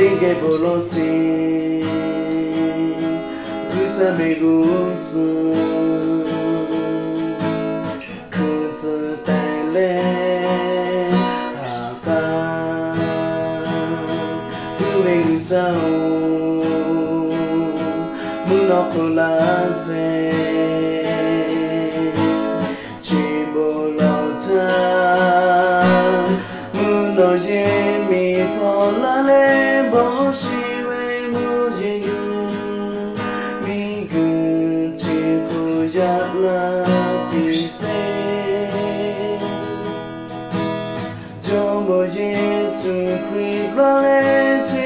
Teˇ geh bon lawˬ sheˍ, G'uiˬsha mehˆ g'uˇ suhˍ hkui tcuh taiˍ leh haˍ k'aˇ tuˬ ve G'uiˬsha-oˬ, mvuhˇ naw hk'oˆ laˇ sheˍ. Chi bon lawˬ htaˇ, mvuhˇ naw yehˬ miˬ hpawˇ laˇ leh bawˇ shiˍ ve mvuhˇ yeˬ g'uiˬ, miˬguiˬ chi hk'oˆ yaꞈ la piˇ sheˍ. Jawˇmawˇ Yeˍsuˆ Hkriꞈ laˇ leh